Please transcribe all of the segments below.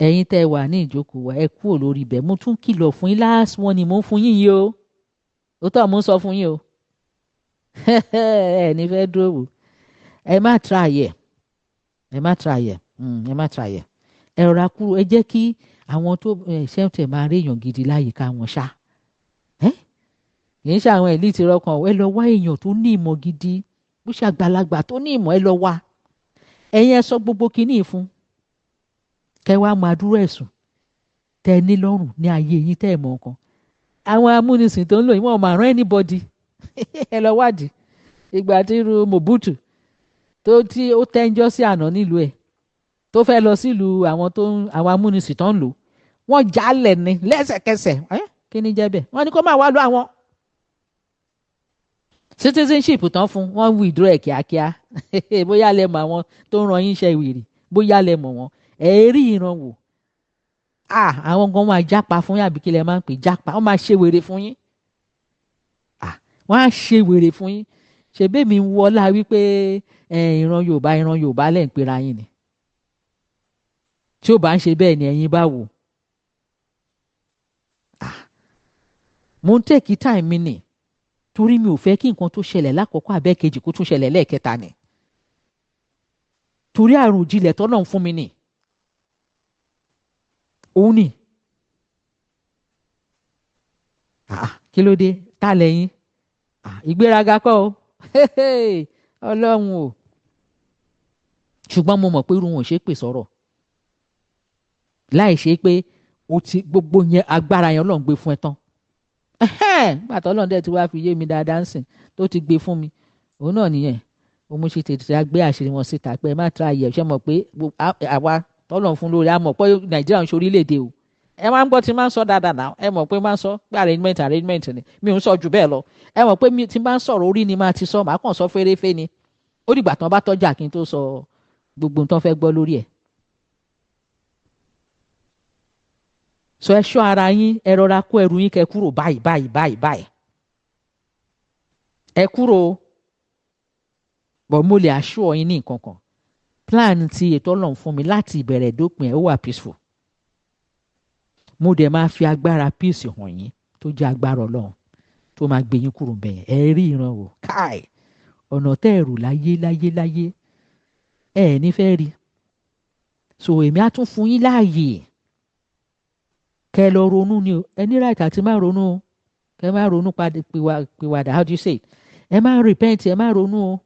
Ẹ̀yin tẹ́ wà ní ìjókòó wa, ẹ kúrò lórí ibẹ̀. Mo tún kìlọ̀ fún yín, last one ni mo ń fún yín yìí o. Ó tọ́ mo ń sọ fún yín o. Ẹ ní fẹ́ dúró wò. Ẹ má try ẹ̀. Ẹ má try ẹ̀. Ẹ má try ẹ̀. Ẹ rọra kúrò. Ẹ jẹ́ kí àwọn tó ṣe ń tẹ̀ máa réèyàn gidi láyìíká wọn ṣá. Kì í ṣe àwọn elite rọkàn. Ẹ lọ wá èèyàn tó ní ìmọ̀ gidi. Bó ṣe àgbàlagbà tó ní ìmọ̀, ẹ lọ wá. Ẹ̀yin ẹ sọ gbogbo kinní fún. Kẹ wá máa dúró ẹ̀sùn tẹ ní lọ́rùn ní ayé yín tẹ́ ẹ̀ mọ̀ nǹkan. Àwọn amúnisìn tó ń lò yín, wọ́n máa rán anybody. Ẹ lọ wádìí. Ìgbà tí irú Mobutu tó tí ó tẹ́ńjọ́ sí àná nílùú ẹ̀ tó fẹ́ lọ sílùú àwọn tó ń àwọn amúnisìn tó ń lò, wọ́n jálẹ̀ ni lẹ́sẹ̀kẹsẹ̀. Kí ni jẹ́ bẹ́ẹ̀? Wọ́n ní kó máa wá lọ àwọn citizenship tán fún wọ́n, withdraw ẹ̀ kíákíá. Bóyá lẹ mọ̀ àwọn tó ń ran yín iṣẹ́ wèrè, bóyá lẹ mọ̀ wọ́n. Ẹ rí ìran wò. Àwọn gan máa jápa fún yín, àbí kí lẹ máa ń pè jápa? Wọ́n máa ṣe wèrè fún yín. Wọ́n á ṣe wèrè fún yín. Ṣèbí mi wọlá wípé ìran Yorùbá, ìran Yorùbá lẹ̀ ń pera yín ni. Tí ó bá ń ṣe bẹ́ẹ̀ ni ẹ̀yin bá wò. Mo ń take time mi nì torí mi ò fẹ́ kí nǹkan tó ṣẹlẹ̀ lákọ̀ọ́kọ́ abẹ́kejì kó tún ṣẹlẹ̀ lẹ́ẹ̀kẹta ni. Torí àrùn ìjìnlẹ̀ tọ́lọ̀ ń fún mi nì. Òun ni. Kí ló dé? Ta lẹ́yìn? Ìgbéraga kọ́ o. Ọlọ́run o. Ṣùgbọ́n mo mọ̀ pé irú wọn ò ṣe é pè sọ̀rọ̀. Láì ṣe pé o ti gbogbo yẹn agbára yẹn Ọlọ́run gbé fún ẹ tán. Nígbà tí Ọlọ́run dẹ̀ ti wá fi yé mi dáadáa ń sìn tó ti gbé fún mi. Òun náà nìyẹn. Ó mú ṣe tètè gbé àṣírí wọn síta pé ẹ má try ẹ̀. Ṣé mọ̀ pé àwa tọ́lọ̀ fún lórí, a mọ̀ pé Nàìjíríà ń ṣe orílẹ̀-èdè o. Ẹ máa ń gbọ́ tí máa ń sọ dáadáa náà. Ẹ mọ̀ pé máa ń sọ pé arrangement arrangement ni. Mi ò ń sọ jù bẹ́ẹ̀ lọ. Ẹ mọ̀ pé mi tí máa ń sọ̀rọ̀ orí ni máa ti sọ, màá kàn sọ fẹ́rẹ́fẹ́ ni. Ó dìgbà tán bá tọ́jà kí n tó sọ gbogbo nǹkan fẹ́ gbọ́ lórí ẹ̀. So ẹ ṣọ́ ara yín, ẹ rọra kó ẹrù yín kẹ́ kúrò báyìí báyìí báyìí báyìí. Ẹ kúrò. But mo lè assure yín ní nǹkan kan. Plan ti ètò Ọlọ́run fún mi láti ìbẹ̀rẹ̀ dópin ẹ̀, ó wà peaceful. Mo dẹ̀ máa fi agbára peace hàn yín tó jẹ́ agbára Ọlọ́run tó máa gbé yín kúrò bẹ̀yẹn. Ẹ rí ìran wò. Káì! Ọ̀nà tẹ́ ẹ̀rù láyé láyé láyé. Ẹ ní fẹ́ rí. So èmi á tún fún yín láàyè. Kẹ́ lọ ronú ni o. Ẹ ní right àti má ronú o. Kẹ́ má ronú pìwàdà. How do you say it? Ẹ má repent, ẹ má ronú o.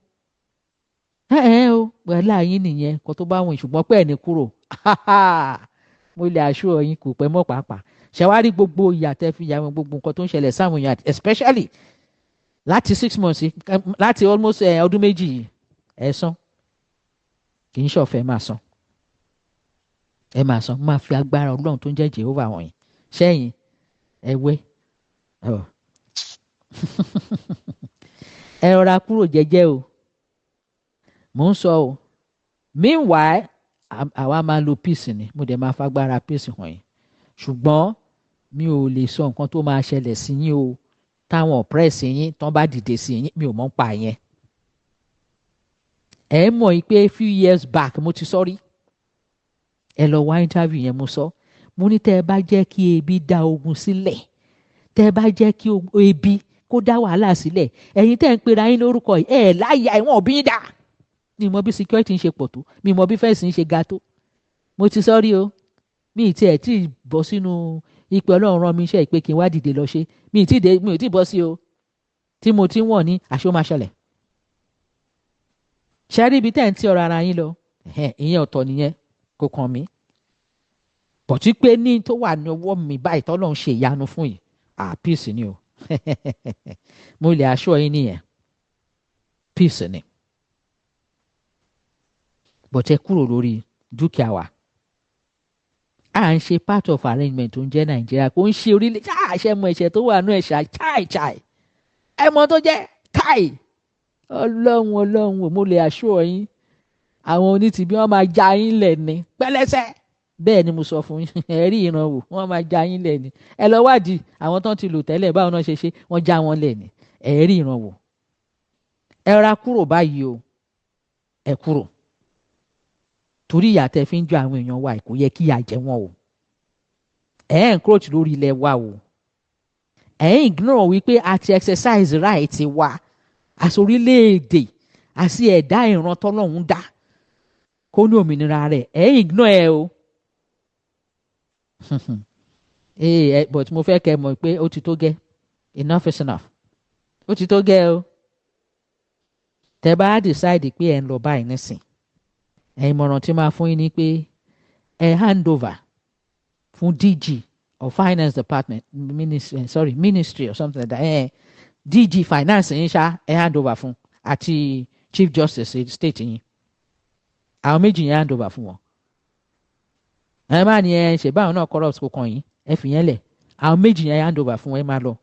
Ẹ o, wàhálà yín nìyẹn. Kó tó bá wọn, ṣùgbọ́n pé ẹ̀ ní kúrò. Mo lè assure yín kò pẹ́ mọ́ pàápàá. Ṣé wàá rí gbogbo ìyà tẹ́ fi yà wọn, gbogbo nǹkan tó ń ṣẹlẹ̀ sáwọn èèyàn, especially láti 6 months, láti almost ọdún méjì yìí, ẹ san. Kì í ṣọ̀fẹ́, máa san. Ẹ máa san. Máa fi agbára Ọlọ́run tó ń jẹ́ Jehovah wọ̀nyí. Ṣẹ́yìn ẹ wẹ́. Ẹ rọra kúrò jẹ́jẹ́ o. Mò ń sọ o. Meanwhile, àwa máa lo peace ni. Mo dẹ̀ máa fagbára peace hàn yín. Ṣùgbọ́n mi ò lè sọ nǹkan tó máa ṣẹlẹ̀ sí yín o. Táwọn oppress yín tán bá dìde sí yín, mi ò mọ̀ ń pa yẹn. Ẹ mọ̀ pé few years back mo ti sọ rí. Ẹ lọ wá interview yẹn, mo sọ. Mo ní tẹ́ ẹ bá jẹ́ kí ebi dá ogun sílẹ̀. Tẹ́ ẹ bá jẹ́ kí ebi kó dá wàhálà sílẹ̀. Ẹ̀yin tẹ́ ń pera yín lórúkọ yìí, ẹ láyà ẹ̀wọ̀n òbí yín dà. Mi mọ̀ bí security ń ṣe pọ̀ tó. Mi mọ̀ bí fẹ́ǹsì ń ṣe ga tó. Mo ti sọ rí o. Mi ì tiẹ̀ tí ì bọ́ sínú ìpè Ọlọ́run rán mi iṣẹ́ ìpè kí n wá dìde lọ ṣe. Mi ì tí dé, mi ò tí bọ́ sí o. Tí mo ti ń wọ̀n ní àṣé ó máa ṣẹlẹ̀. Ṣé rí ibi tẹ́ ń tí ọ̀rọ̀ ara yín lọ? Ìyẹn ọ̀tọ̀ nìyẹn, kò kàn mí. Bọ̀tí pé ní tó wà ní ọwọ́ mi báyìí tọ́lọ́run ṣe ìyanu fún yìí. Peace ni o. Mo lè assure yín nìyẹn. Peace ni. But ẹ kúrò lórí dúkìá wa. À ń ṣe part of arrangement tó ń jẹ́ Nàìjíríà, kò ń ṣe orílẹ̀. Ṣé mọ ẹ̀ṣẹ̀ tó wà nú ẹ̀ṣà chai chai. Ẹ mọ tó jẹ́ káì. Ọlọ́run Ọlọ́run, mo lè assure yín. Àwọn onítìbí wọ́n máa ja yín lẹ̀ ní pẹ́lẹ́sẹ̀. Bẹ́ẹ̀ ni mo sọ fún yín. Ẹ rí ìran wò, wọ́n máa ja yín lẹ̀ ní. Ẹ lọ wádìí àwọn tó ń ti lò tẹ́lẹ̀ báwọn náà ṣe ṣe, wọ́n já wọn lẹ̀ ní. Ẹ rí ìran wò. Ẹ ra kúrò báyìí o. Ẹ kúrò. Torí ìyà tẹ́ fi ń jọ àwọn èèyàn wa, kò yẹ kí ìyà jẹ wọ́n o. Ẹ̀ ń encroach lórí ilẹ̀ wa o. Ẹ̀ ń ignore wípé a ti exercise right wa as orílẹ̀-èdè, àti ẹ̀dá ìran tọ́lọ́hún dá kó ní òmìnira rẹ̀. Ẹ̀ ń ignore ẹ o. Ee, but mo fẹ́ kẹ́ mọ̀ pé ó ti tó gẹ́. Enough is enough. Ó ti tó gẹ́ o. Tẹ́ bá decide pé ẹ̀ ń lọ báyìí nísìn, ẹ̀, ìmọ̀ràn tí máa fún yín ni pé ẹ hand over fún DG or finance department, ministry, sorry, ministry or something like that. DG finance yín ṣá, ẹ hand over fún, àti chief justice state yín. Àwọn méjì yẹn, hand over fún wọn. Ẹ má ní ẹ ṣe báwọn náà corrupt, kò kàn yín, ẹ fi yẹn lẹ̀. Àwọn méjì yẹn, hand over fún wọn, ẹ máa lọ.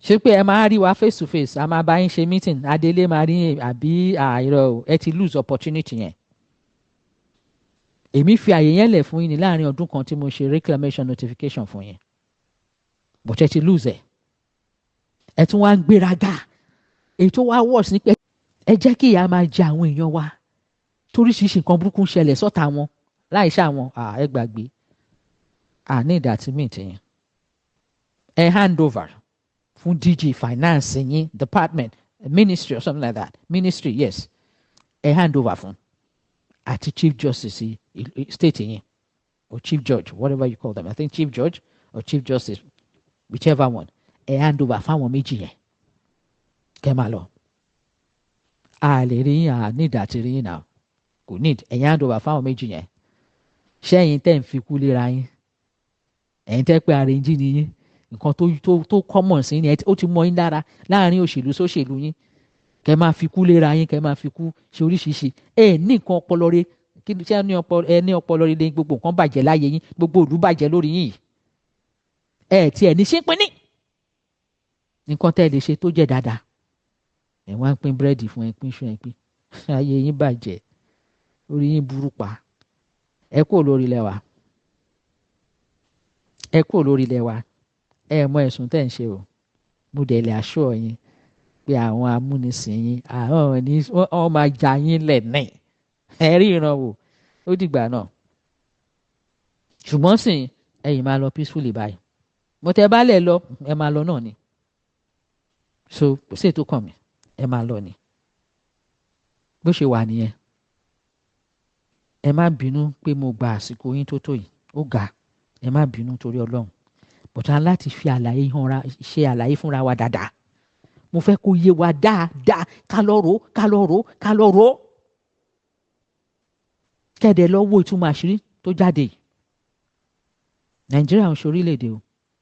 Ṣé pé ẹ máa rí wa face to face, a máa bá yín ṣe meeting, adélé máa rí yín àbí àìrọ o? Ẹ ti lose opportunity yẹn. Èmi fi àyè yẹn lẹ̀ fún yín ní láàrin ọdún kan tí mo ṣe reclamation notification fún yín, but ẹ ti lose ẹ. Ẹ tún wá ń gbéraga. Èyí tó wá worse ní pé ẹ jẹ́ kí ìyà máa jẹ àwọn èèyàn wa, toríṣiríṣi nǹkan burúkú ń ṣẹlẹ̀ sọ́ta wọn láì ṣe àwọn. Ẹ gbàgbé, ní ìdá tí mi ti yẹn. Ẹ hand over fún DG finance yín, department, ministry or something like that, ministry, yes, ẹ hand over fún, àti chief justice state yín or chief judge, whatever you call them. I think chief judge or chief justice, whichever one. Ẹ hand over fáwọn méjì yẹn, kẹ́ máa lọ. A lè rí yín, à ní ìdá tí rí yín náà kò need. Ẹ̀yin hand over fáwọn méjì yẹn. Ṣẹ́yìn tẹ́ ń fi kú léra yín, ẹ̀yin tẹ́ pé arrange ni yín, nǹkan tó common sí ni ó ti mọ yín lára láàrin òṣèlú sóṣèlú yín, kẹ́ máa fi kú léra yín, kẹ́ máa fi kú ṣe oríṣiríṣi. Ẹ ní nǹkan ọpọlọ rẹ kí ṣé ẹ ní ọpọlọ? Ẹ ní ọpọlọ rẹ? Gbogbo nǹkan bàjẹ́ láyé yín, gbogbo òlú bàjẹ́ lórí yín. Ẹ tiẹ̀ ní ṣínpínní nǹkan tẹ́ ẹ lè ṣe tó jẹ́ dáadáa. Ẹ wá ń pín búrẹ́dì fún ẹ, pín ṣu, ẹ pín. Ayé yín bàjẹ́, orí yín burú pa. Ẹ kúrò lórí ilẹ̀ wa, ẹ kúrò lórí ilẹ̀ wa. Ẹ mọ ẹ̀sùn tẹ́ ń ṣe o. Mo dẹ̀ lè assure yín pé àwọn amúnisìn yín, àwọn ní wọ́n máa ja yín lẹ̀ ní ẹ rí ìran wò. Ó dìgbà náà. Ṣùgbọ́n sìn, ẹ̀yin máa lọ peacefully báyìí. Mo tẹ́ bá lẹ̀ lọ, ẹ máa lọ náà ni. So kò sí ètò kàn mí, ẹ máa lọ ni. Bó ṣe wà nìyẹn. Ẹ má bínú pé mo gba àsìkò yín tó tó yìí, ó ga. Ẹ má bínú torí Ọlọ́run, but a láti fi àlàyé hanra, ṣe àlàyé fúnra wa dáadáa. Mo fẹ́ kó yé wa dáadáa, ká lọ rò, ká lọ rò, ká lọ rò, kẹ́ẹ̀dẹ̀ lọ wo ìtumọ̀ àṣírí tó jáde yìí. Nàìjíríà ń ṣe orílẹ̀-èdè o,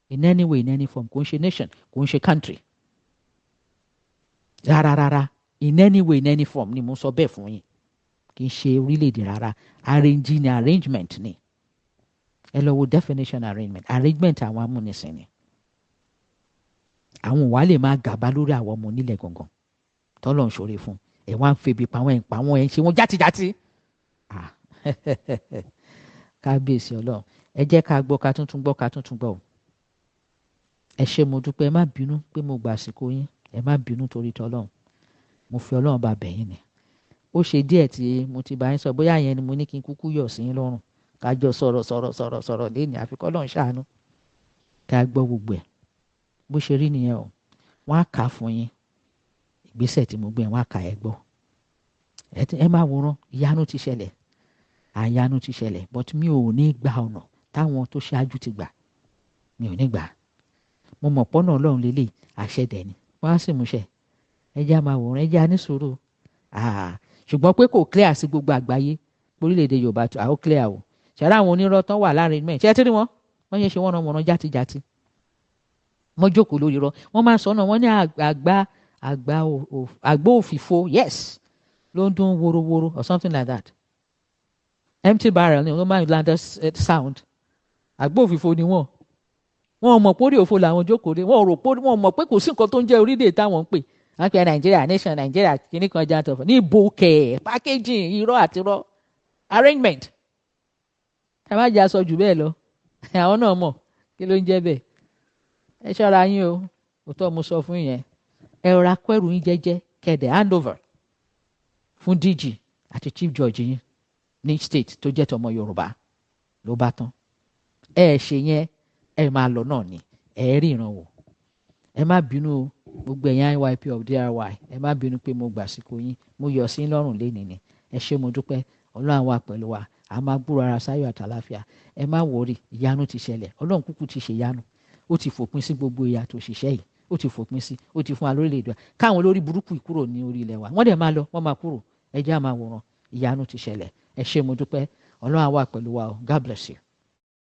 in any way, in any form. Kò ń ṣe nation, kò ń ṣe country rárá rárá. In any way, in any form ni mo sọ bẹ́ẹ̀ fún yín. Kì í ṣe orílẹ̀-èdè rárá. Arrange ni, arrangement ni. Ẹ lọ wo definition arrangement. Arrangement àwọn amúnisìn ni. Àwọn wàá lè máa gàba lórí àwọn ọmọ onílẹ̀ gangan tọ́lọ̀ ń ṣòro fún. Ẹ wá ń febi pa wọ́n, ẹ̀ ń pa wọ́n, ẹ̀ ń ṣe wọ́n játijàti. Ah, kábíyèsí Ọlọ́run! Ẹ jẹ́ ká gbọ́, ká tuntun gbọ́, ká tuntun gbọ́ o. Ẹ ṣé, mo dúpẹ́. Ẹ má bínú pé mo gbà àsìkò yín. Ẹ má bínú torí tọ́lọ́run. Mo fi Ọlọ́run bá bẹ̀ yín ni. Ó ṣe díẹ̀ tí mo ti bá yín sọ, bóyá yẹn ni mo ní kí n kúkú yọ̀ sí yín lọ́rùn, ká jọ sọ̀rọ̀ sọ̀rọ̀ sọ̀rọ̀ sọ̀rọ̀ lẹ́nu. Àfikọ́ Ọlọ́run ṣàánú, ká gbọ́ gbogbo ẹ̀. Bó ṣe rí nìyẹn o. Wọ́n á kà á fún yín. Ìgbésẹ̀ tí mo gbé yẹn, wọ́n á kà. Ẹ gbọ́, ẹ má wòran. Ìyanu ti ṣẹlẹ̀, àyanu ti ṣẹlẹ̀, but mi ò ní gba ọ̀nà táwọn tó ṣáájú ti gbà. Mi ò ní gbà. Mo mọ̀ pọ́nà Ọlọ́run lélẹ̀, àṣẹ dẹ̀ ni, wọ́n á sì múṣẹ. Ẹ jẹ́ á máa wòran, ẹ jẹ́ á ní sùúrù. Ṣùgbọ́n pé kò clear sí gbogbo àgbáyé orílẹ̀-èdè Yorùbá tó àwọn clear o. Ṣẹ̀rá àwọn onírọ́ tán wà láàrin mẹ́rin, ṣé ẹ ti rí wọn? Wọ́n ṣe wọ́n wọ́n játijàti. Wọ́n jókòó lórí irọ́. Wọ́n máa ń sọ náà, wọ́n ní àgbá òfìfo, yes, ló ń dún worowóró or something like that. Empty barrel ni ló máa ń land sound. Àgbá òfìfo ni wọ́n. Wọ́n mọ̀ pé orí òfo làwọn jókòó dé. Wọ́n rò pé wọ́n mọ̀ pé kò sí nǹkan tó ń jẹ́ orílẹ̀ táwọn ń pè. Wọ́n pe Nàìjíríà nation, Nàìjíríà kìíní kan jẹ́ àtọ̀fọ̀ ní ibo kẹ̀, packaging irọ́ àti irọ́, arrangement. Ẹ má jẹ́ aṣọ jù bẹ́ẹ̀ lọ. Àwọn náà mọ̀ kí ló ń jẹ́ bẹ́ẹ̀. Ẹ ṣọ́ra yín o. Òótọ́ mo sọ fún yẹn. Ẹ rọra kó ẹrù yín jẹ́jẹ́, kẹ̀dẹ̀ hand over fún Fún DG àti chief judge yín ní state tó jẹ́ tọmọ Yorùbá, ló bá tán. Ẹ ṣe yẹn, ẹ máa lọ náà ni, ẹ rí ìran wò. Ẹ má bínú o, gbogbo ẹ̀yin IYP of DRY, ẹ má bínú pé mo gbà síkò yín, mo yọ̀ sí lọ́rùn lénìí ni. Ẹ ṣé, mo dúpẹ́. Ọlọ́run wà pẹ̀lú wa, a máa gbúrò ara sáyọ̀ àtàláfíà. Ẹ má worry, ìyanu ti ṣẹlẹ̀. Ọlọ́run kúkú ti ṣe ìyanu, ó ti fòpin sí gbogbo ìyà tó ṣiṣẹ́ yìí, ó ti fòpin sí, ó ti fún wa lórílẹ̀‐èdè wa, káwọn olórí burúkú yìí kúrò ní orí ilẹ̀ wa. Wọ́n dẹ̀ máa lọ, wọ́n máa kúrò. Ẹ jẹ́ á máa wòran, ìyanu ti ṣẹlẹ̀. Ẹ ṣé, mo dúpẹ́. Ọlọ́run á wà pẹ̀lú wa o. God bless you.